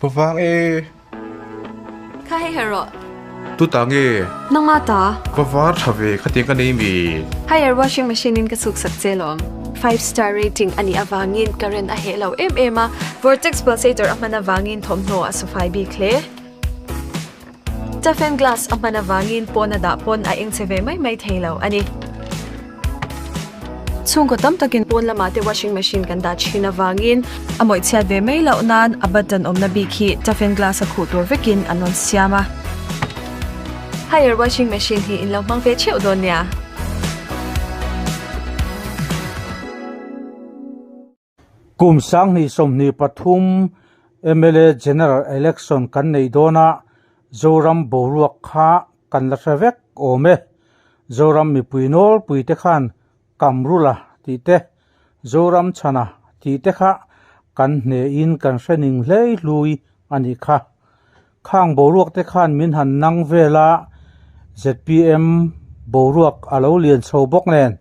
Vang e. Kha hei her rawh. Tu ta nge? Nangma ta. Va var tha ve khatiang ka nei mi. Haier washing machine in ka chhuk sak che lawm. Five star rating a nih avangin current a heh lo em em a, vortex pulsator a hman avangin thawmhnaw a sufai bik hle. Toughen glass a hman avangin pawn a dah pawn a eng che ve mai mai thei lo a ni. Chhungkaw tam takin pawn lamah te washing machine kan dah thin avangin a mawih chhiat ve mai loh nan a button awmna bik hi toughen glass a khuh tur vekin an rawn siam a. Haier washing machine hi in lo hmang ve theuh dawn nia. Kum 2023 mla General Election kan nei dawn a, Zoram boruak kha kan la hre vek awm e. Zoram mipui nawlpui te khan Kamrula tih te, Zoram chhana tih te kha kan hnehin kan hre ning hlei hlui a nih kha. Khang boruak te khan min han nang vel a, zpm boruak a lo lian chho bawk nen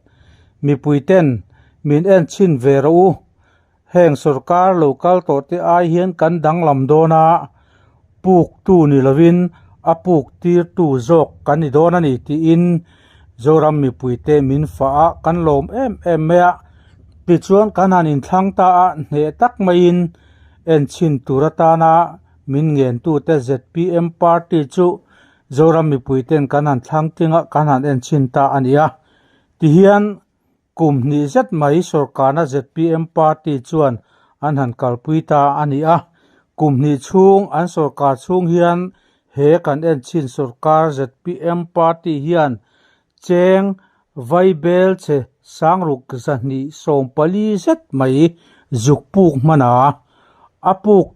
mipui ten min en chhin ve rawh u. Heng sorkar lo kal tawh te ai hian kan danglam dawn a, puk tu ni lovin a puk tir tu zawk kan ni dawn a ni tiin Zoram mipuite min fah a, kan lawm em em mai a. Tichuan kan han inthlang ta a, hneh tak maiin en chhin tur atana min ngentute zpm party chu Zoram mipuiten kan han thlang tling a, kan han en chhin ta a ni a. Tihian Kum hnih zet mai sorkarna zpm party chuan an han kalpui ta a ni a. Kum hnih chhung an sorkar chhung hian he kan en chhin sorkar zpm party hian cheng vaibel che sangruk 240 zet mai zuk puk hman a, a puk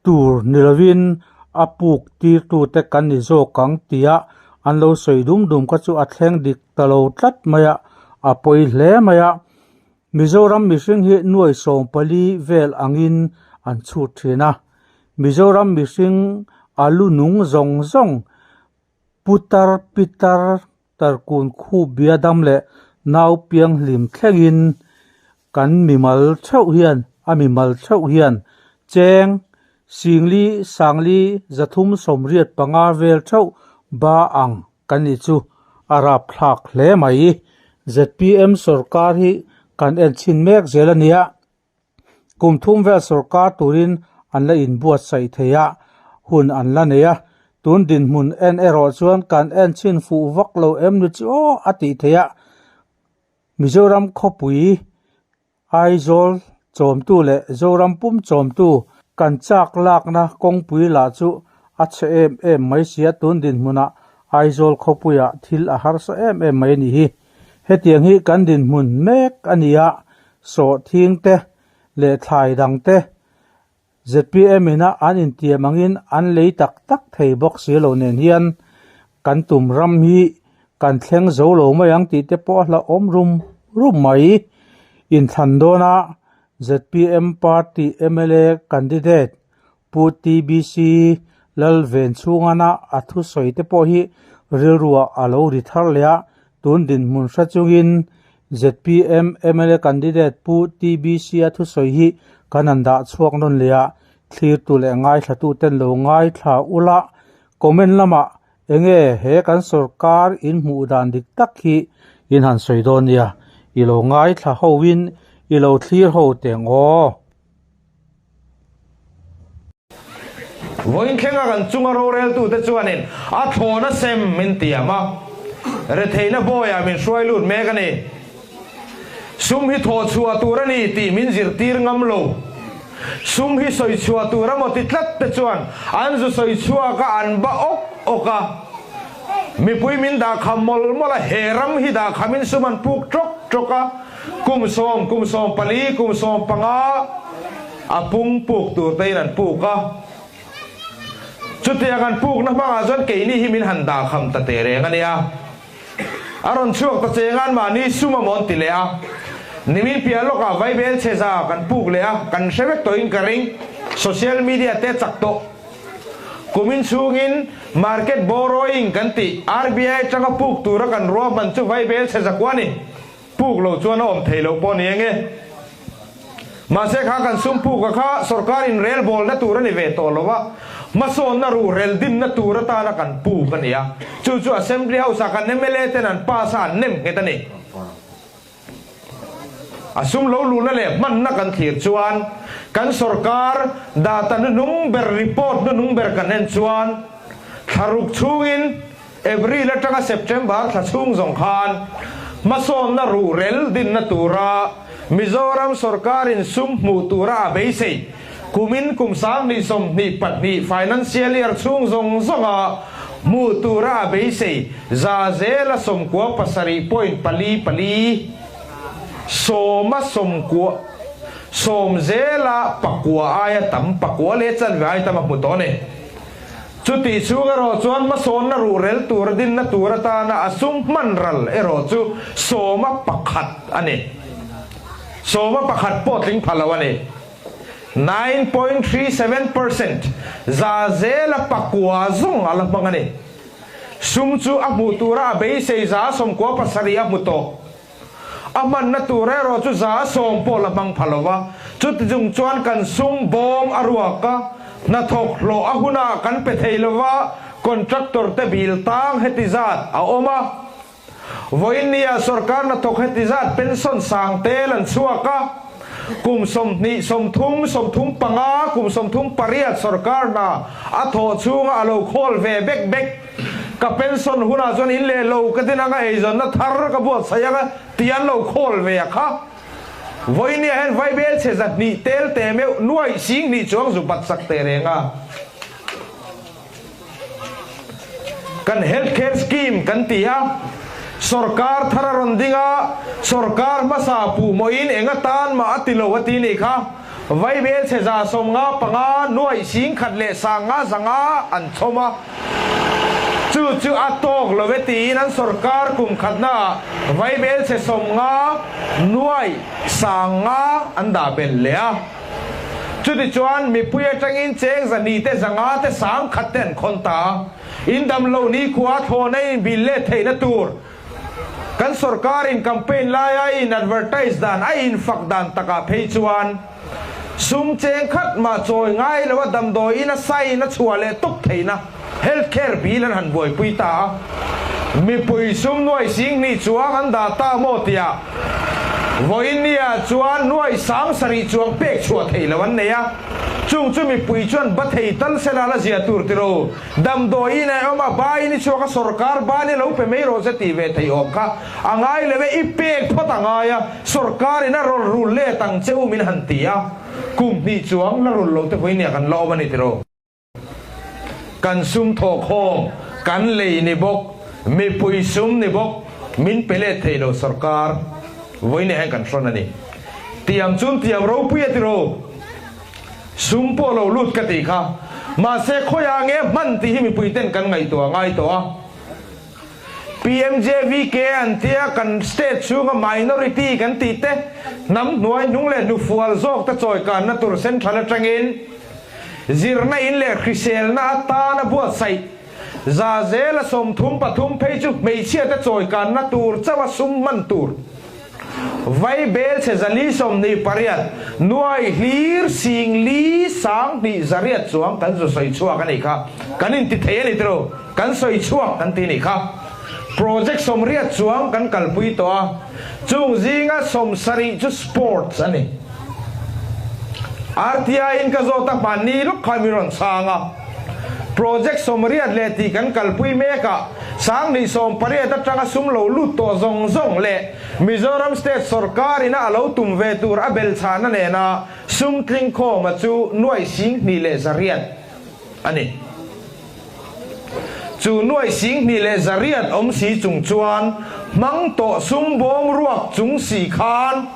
tur ni lovin a puk tirtute kan ni zawk ang tia an lo sawi dum dum kha chu a thleng dik ta lo tlat mai a, a pawi hle mai a. Mizoram mihring hi nuai 14 vel angin an chhut thin a, Mizoram mihring a lu nung zawng zawng Putar pitar tarkun khup bia dam leh nau piang hlim thlengin kan mimal theuh hian a mimal theuh hian cheng singli sangli 385 vel theuh ba ang kan nih chu a rapthlak hle mai. Zpm sorkar hi kan en chhin mek zel a nia. Kum thum vel sorkar turin an la inbuatsaih thei a, hun an la nei a. Tun dinhmun en erawh chuan kan en chhin fuh vak lo em ni chu aw a tih theih a. Mizoram khawpui Aizawl chawmtu leh Zoram pum chawmtu kan chak lakna kawngpui lah chu a chhe em em mai sia tun dinhmunah Aizawl khawpuiah thil a harsa em em mai a nih hi. Hetiang hi kan dinhmun mek a ni a, sawhthing te leh thlai dang te zpm ina an intiam angin an lei tak tak thei bawk si lo nen hian kan tum ram hi kan thleng zo lo mai ang tih te pawh a hlauhawm rum rum mai. Inthlan dawna zpm party mla candidate Pu TBC Lalvenchhungana a thusawi te pawh hi rilruah a lo ri thar leh a, tun dinhmun hre chungin zpm mla candidate Pu TBC a thusawi hi kan han dah chhuak nawn leh a, thlirtu leh ngaithlatu ten lo ngaithla ula, comment lamah enge he kan sorkar in hmuh dan dik tak hi in han sawi dawn nia, i lo ngaithla hoin i lo thlir ho teng aw. Vawiin thlenga kan chunga roreltute chuanin a thlawna sem min tiam a, retheihna bawiah min hruai lut mek a ni. Sum hi thawh chhuah tur a ni tih min zirtir ngam lo. Sum hi sawi chhuah tur a maw ti tlat te chuan an zu sawi chhuak a, an ba awk awk a. Mipui min dahkham mawlh mawlh a, he ram hi dahkhamin sum an puk tawk tawk a. Kum sawm, kum 14, kum 15 a pung puk tur te in an puk a. Chutiang an pukna hmangah chuan keini hi min han dah kham ta teh reng a nia. A rawn chhuak ta cheng a, anmahni sum a mawn ti leh a. Nimin piah lawkah vaibel chhe za kan puk leh a, kan hre vek tawhin ka ring. Social media te chak tawh. Kumin chhungin market borrowing kan tih RBI atanga puk tura kan ruahman chu vaibel chhe zakua a ni. Puk lo chuan a awm thei loh pawh ni eng e. Mahse kha kan sum puk a kha sorkar in relbawlna tur a ni ve tawh lo a, hmasawnna ruhrel dinna tur atana kan puk a ni a, chu chu Assembly House ah kan mla ten an pass a an nem nghet a ni. A sum lo luhna leh hmanna kan thlir chuan kan sorkar data hnuhnung ber report hnuhnung ber kan en chuan thlaruk chhungin April atanga September thla chhung zawng khan hmasawnna ruhrel dinna tura Mizoram sorkarin sum hmuh tura a beisei kumin kum 2022 financial year chhung zawng zawnga hmuh tura a beisei za zela 97 point pali pali sawma sawmkua sawm zela pakua aia tam pakua leh chanve aia tam a hmu tawh a ni. Chutih chhung erawh chuan hmasawnna ruhrel tura dinna tur atana a sum hman ral erawh chu 11 a ni. 11 pawh tling pha lo a ni. 9.37 percent 9% zawng a la hmang a ni. Sum chu a hmuh tura a beisei 97% a hmu tawh. A hmanna tur erawh chu 10% pawh la hmang pha lo va, chuti chung chuan kan sum bawm a ruak a, hnathawk hlawh a hunah kan pe thei lo va, contractor te bil tang heti zat a awm a. Vawiinnia sorkar hnathawk heti zat pension sang tel an chhuak a, kum 20, 30, 35, kum 38 sorkar hna a thawh chhunga a lo khawl ve bek bek. Ka pension hunah chuan in leh lo ka tin anga eizawnna thar ka buatsaih anga tih an lo khawl ve a kha. Vawinia hian vaibel chhe 200 tel te meuh nuaih 2000 chuang zu bat sak teh reng a. Kan health care scheme kan ti a, sorkar thar a rawn ding a, sorkar hmasa puh mawhin eng atan mah a ti lo a ti nih kha. Vaibel chhe 155 nuaih 10,000 leh 500 an chhawm a, chu chu a tawk lo e tiin an sorkar kum khatnaah vaibel chhe 50 nuaih 500 an dah belh leh a. Chutichuan mipui atangin cheng 200 te 500 te 1000 te an khawn ta a, in damlo nikhua thlawhna in bil let theihna tur, Kan sorkarin campaign laia in advertise dan a infak dan takah phei chuan sum cheng khat mah chawi ngai loa damdawiin a sign a chhuah leh tawp theihna health care bill an han buaipui ta a. Mipui sum nuai 2000 chuang an dah ta maw tiah vawinia chuan nuai 7000 chuang pek chhuah theih loh an nei a, chung chu mipui chuan ba thei tal sela la zia tur tiro. Damdawiin a awm a, bain i chhuak a, sorkar ban i lo pe mai rawh che tih ve theih awm kha a ngai lo e, i pek phawt a ngai a, sorkarin a rawn rul let ang che u min han ti a, kum hnih chuang la rul lo te vawinia kan la awm a ni tiraw. Kan sum thawhkhawm kan lei ni bawk, mipui sum ni bawk, min pe let thei lo sorkar vawinia hian kan hrawn a ni. Tiang chun tiang ropui a tiraw. Sum pawh lo lut ka tih kha. Mahse khawiah nge hman tih hi mipui ten kan ngaihtuah ngai tawh a. PMJVK an tia kan state chhunga minority kan tih te, hnam hnuai hnung leh hnufual zawk te chawikanna tur central atangin zirna in leh hriselna atana buatsaih 33% phei chu hmeichhia te chawikanna tur chauha sum hman tur. Vaibel chhe 428, nuai hlir 40 2 800 chuang kan zu sawi chhuak a nih kha. Kan inti thei a ni tiraw? Kan sawi chhuak kan ti a nih kha. Project 80 chuang kan kalpui tawh a, chung zinga 70 chu sports a ni. RTI in ka zawt a, hmanni lawk khan min rawn chhang a. Project 80 leh tih kan kalpui mek a, 2018 atanga sum lo lut tawh zawng zawng leh Mizoram State sorkar ina a lo tum ve tur a belchhahna nena sum tling khawma chu nuaih 2100 a ni. Chu nuaih 2100 awm si chung chuan hmang tawh sum bawm ruak chung si khan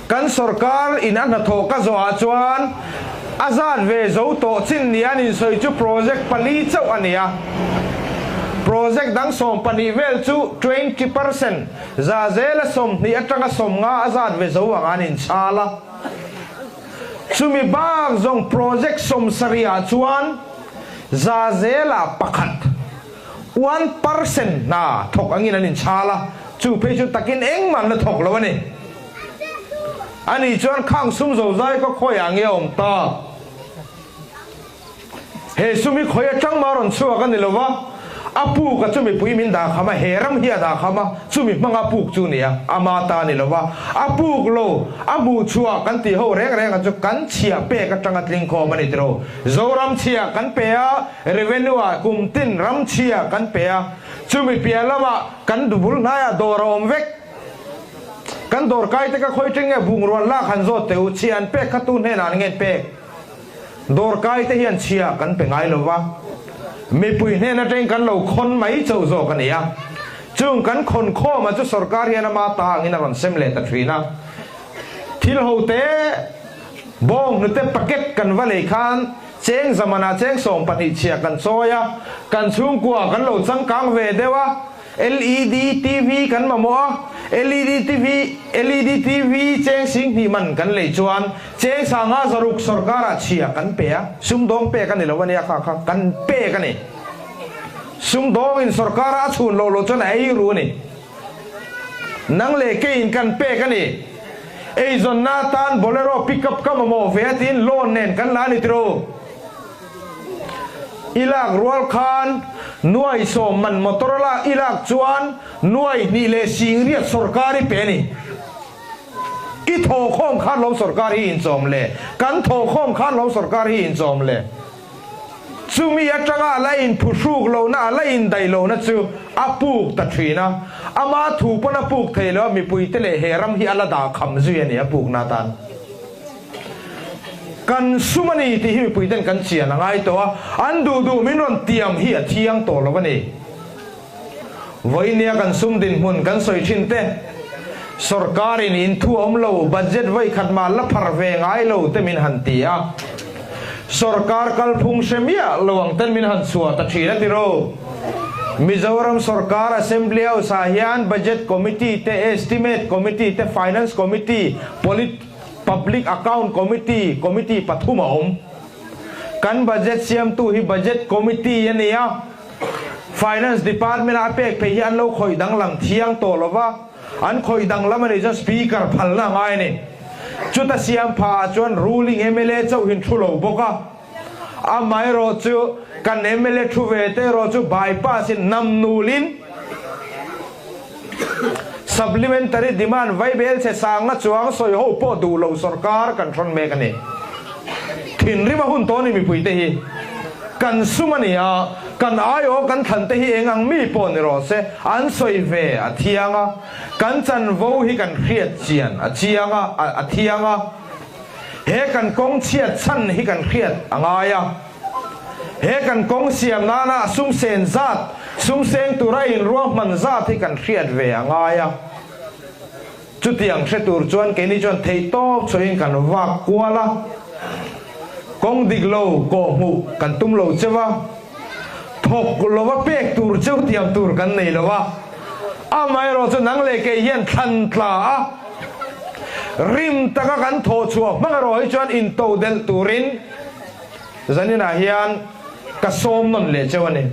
kan sorkar in a hnathawh ka zawhah chuan a zat ve zo tawh chin nia an insawi chu project pali chauh a ni a. Project dang 12 vel chu 20% 20% atanga 50 a zat ve zo ang an inchhal a. Chumi bak zawng project 70ah chuan 1%, 1% hna thawk angin an inchhal a, chu phei chu takin engmah an la thawk lo a ni. Ani chuan khang sum zozai khaw khawiah nge a awm tak? He sum hi khawi atang mah rawn chhuak a ni lo va, a puk a chumi pui min dah kham a, he ram hi a dah kham a, chumi hmanga puk chu ni a, ama ta a ni lo va, a puk lo, a hmuh chhuah kan tih ho reng reng a chu kan chhiah pek atanga tling khawm a ni tiro. Zoram chhiah kan pe a, revenue ah kum tin ram chhiah kan pe a, chumi piah lamah kan bul hnaiah dawr a awm vek. Kan dawr kai te ka khawi teng nge bungrua lak han zawt teh u, chhiah an pek kha tu hnenah an ngen pek? Dawrkai te hian chhia kan pe ngai lo va, mipui hnen atangin kan lo khawn mai chauh zawk a ni a. Chung kan khawn khawmah chu sorkar hian ama ta angin a rawn sem leh ta thin a. Thil ho te, bawng hnute packet kan va lei khan cheng zamanah cheng 12 chhia kan chawi a, kan chhungkua kan lo changkang ve deuh a. LED TV kan mamawh a, LED TV LED TV cheng 2000 man kan lei chuan cheng 500 sorkarah chhia kan pe a, sumdawng pek a ni lo ania kha kha kan pek a ni. Sumdawngin sorkara a chhun loh loh chuan a ei ru a ni. Nang leh keiin kan pek a ni. Eizawnna atan Bolero pickup ka mamawh ve a tiin loan nen kan la a ni tiro. I lak rual khan nuai 10 man motor a lak i lak chuan nuai hnih leh 80,000 sorkar i pe a ni. I thawhkhawm khan lo sorkar hi inchawm le, kan thawhkhawm khan lo sorkar hi inchawm le. Chumi atanga a la inphuhruk lohna, a la indaih lohna chu a puk ta thin a. Ama thu pawn a puk thei lo a, mipuite leh he ram hi a la dah kham zui a ni a pukna atan. Kan sum a ni tih hi mipui ten kan chian a ngai tawh a, an duh duh min rawn tiam hi a thiang tawh lo a ni. Vawinia kan sum dinhmun kan sawi thin te, sorkarin in thu awm lo, budget vawi khat mah la phar ve ngai lo te min han ti a, sorkar kalphung hre miah lo ang ten min han chhuah ta thin a ti ro. Mizoram sorkar Assembly House ah hian Budget Committee te, Estimate Committee te, Finance Committee, Polit. Public Account Committee, Committee pathum a awm. Kan budget siamtu hi Budget Committee a ni a, Finance Department a pek phei hi an lo khawih danglam thiang tawh lo va, an khawih danglam a nih chuan Speaker phalna a ngai a ni. Chuta siam pha ah chuan ruling mla chauhin thu lo bawk a, amaherawh chu kan mla thu ve te erawh chu bypass in namnulin, Supplementary demand vaibel che sanga chuang sawi ho pawh duh lo sorkar kan hrawn mek a ni. Thinrim a hun tawh a ni mipui te hi. Kan sum a ni a, kan aiawh kan thlan te hi eng ang mi pawh ni rawh se, an sawi ve a thiang a, kan chanvo hi kan hriat chian a chiang a, a thiang a, he kan kawng chhiat chhan hi kan hriat a ngai a. He kan kawng siam nana sum sen zat, sum seng tura inruahman zat hi kan hriat ve a ngai a. Chutiang hre tur chuan keini chuan theihtawp chhuahin kan vak kual a, kawng dik lo kawhhmuh kan tum lo cheu a, thawk lova pek tur cheu tiang tur kan nei lo a. Amaherawh chu nang leh kei hian thlan tla a, rim taka kan thawh chhuah hmang erawh hi chuan intodelh turin, Zaninah hian ka sawm nawn leh cheu a ni.